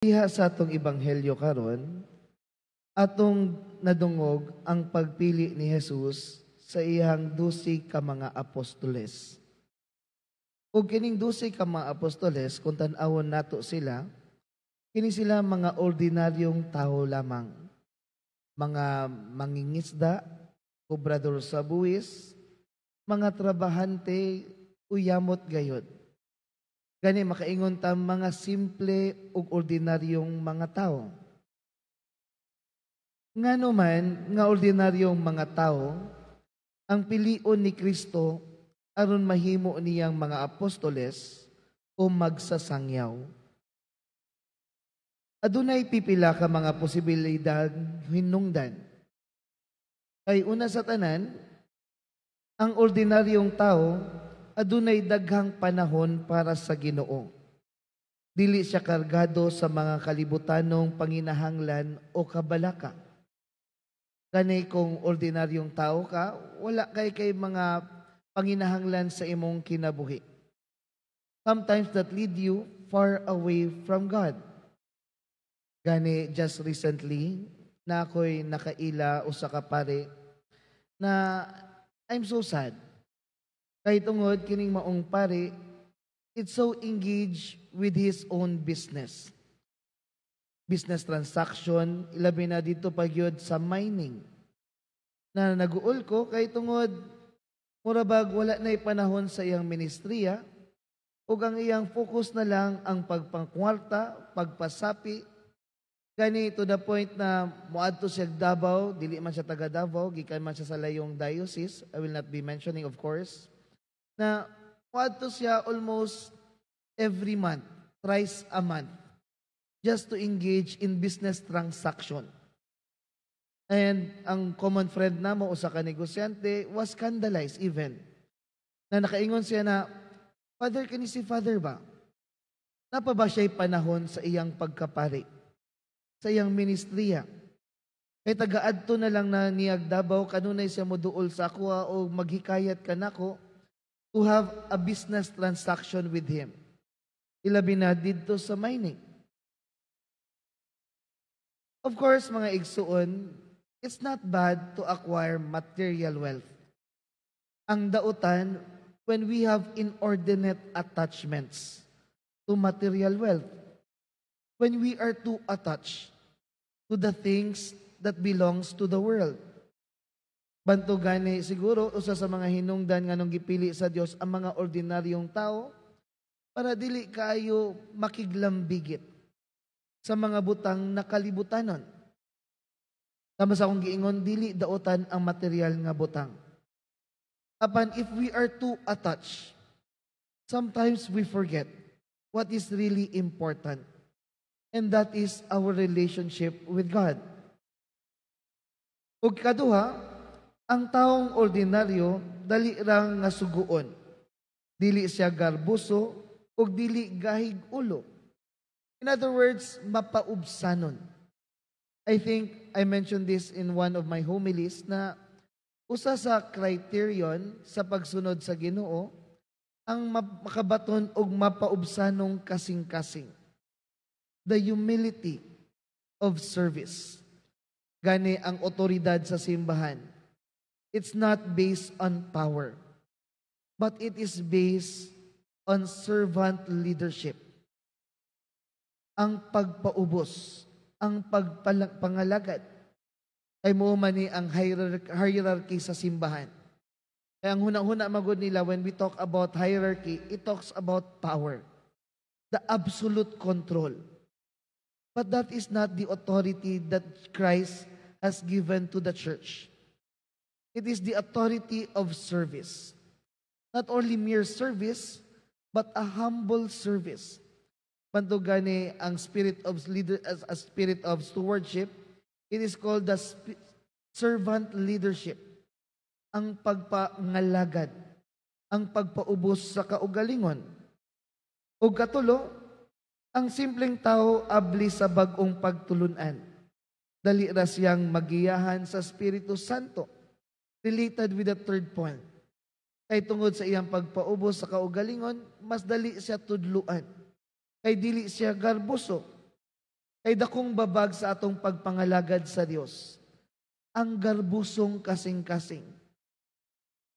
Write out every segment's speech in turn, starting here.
Diha sa atong ebanghelyo karon, atong nadungog ang pagpili ni Jesus sa iyang 12 ka mga apostoles. Ug kining 12 ka mga apostoles, kung tan-awon nato sila, kini sila mga ordinaryong tao lamang. Mga mangingisda, kobrador sa buwis, mga trabahante, uyamot gayod. Gani makaingon ta mga simple ug ordinaryong mga tao. Ngano man nga ordinaryong mga tao ang pilion ni Kristo aron mahimo niyang mga apostoles o magsasangyaw? Adunay pipila ka mga posibilidad hinungdan. Kay una sa tanan, ang ordinaryong tao adunay daghang panahon para sa Ginoo. Dili siya kargado sa mga kalibutanong panginahanglan o kabalaka. Gani kung ordinaryong tao ka, wala kay mga panginahanglan sa imong kinabuhi. Sometimes that lead you far away from God. Gani just recently, na ako'y nakaila usa ka pare na I'm so sad. Kay tungod kining maong pare, it's so engaged with his own business. Business transaction, ilabi na dito pagyod sa mining. Na naguol ko kay tungod mura bag wala na panahon sa iyang ministriya ug ang iyang focus na lang ang pagpangkwarta, pagpasapi. Gani to the point na moadto siya Davao, dili man siya taga Davao, gikan man siya sa layong diocese, I will not be mentioning, of course, na moadto siya almost every month, thrice a month, just to engage in business transaction. And ang common friend namo, usa ka negosyante, was scandalized even. Na nakaingon siya na, "Father, kani si Father ba? Naa pa ba siya'y panahon sa iyang pagkapari? Sa iyang ministriya? Kay tagaadto na lang na niyag Davao, kanunay siya moduol sa akoa o maghikayat kanako to have a business transaction with him. Ilabi na didto sa mining." Of course, mga igsuon, it's not bad to acquire material wealth. Ang dautan, when we have inordinate attachments to material wealth. When we are too attached to the things that belongs to the world. Bantog gani siguro usa sa mga hinungdan nganong gipili sa Dios ang mga ordinaryong tao para dili kaayo makiglambigit sa mga butang nakalibutanon. Tama sa akong giingon, dili dautan ang material nga butang. Apan if we are too attached, sometimes we forget what is really important. And that is our relationship with God. Ug kaduha, ang taong ordinaryo dali rang nga suguon. Dili siya garbuso ug dili gahig ulo. In other words, mapaubsanon. I think I mentioned this in one of my homilies na usa sa criterion sa pagsunod sa Ginoo ang makabaton og mapaubsanong kasing-kasing. The humility of service. Gani ang otoridad sa simbahan, it's not based on power, but it is based on servant leadership. Ang pagpaubos, ang pagpangalagad, ay mao man ni ang hierarchy sa simbahan. Kaya ang huna-huna magod nila when we talk about hierarchy, it talks about power, the absolute control. But that is not the authority that Christ has given to the church. It is the authority of service. Not only mere service, but a humble service. Bantog gani ang spirit of leader as a spirit of stewardship, it is called the servant leadership. Ang pagpangalagad, ang pagpaubos sa kaugalingon. Ug katulo, ang simpleng tao abli sa bag-ong pagtulunan. Dali ra siyang magiyahan sa Espiritu Santo. Related with the third point. Kay tungod sa iyang pagpaubos sa kaugalingon, mas dali siya tudluan. Kay dili siya garbuso. Kay dakong babag sa atong pagpangalagad sa Dios ang garbusong kasing-kasing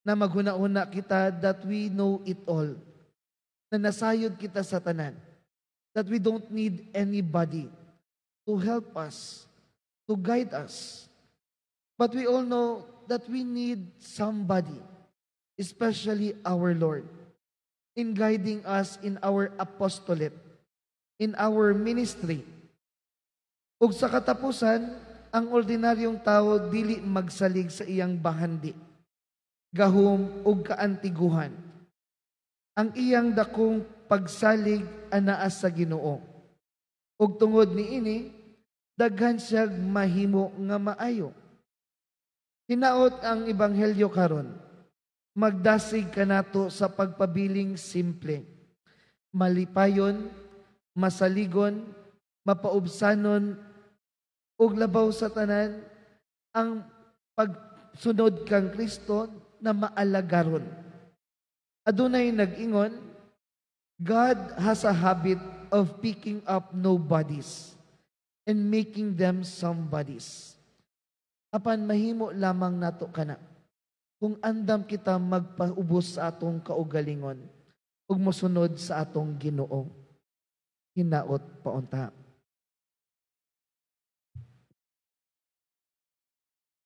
na maghuna-huna kita that we know it all, na nasayod kita sa tanan, that we don't need anybody to help us, to guide us. But we all know that we need somebody, especially our Lord, in guiding us in our apostolate, in our ministry. Ug sa katapusan, ang ordinaryong tao dili magsalig sa iyang bahandi, gahom ug kaantiguhan. Ang iyang dakong pagsalig anaa sa Ginoo. Ug tungod niini, daghan siya mahimo nga maayo. Hinaot ang ebanghelyo karon magdasig kanato sa pagpabiling simple, malipayon, masaligon, mapaubsanon, ug labaw sa tanan, ang pagsunod kang Kristo na maalagaron. Adunay nag-ingon, "God has a habit of picking up nobodies and making them somebodies." Apan mahimo lamang nato kana kung andam kita magpaubos sa atong kaugalingon ug mosunod sa atong Ginoo. Hinaot paunta.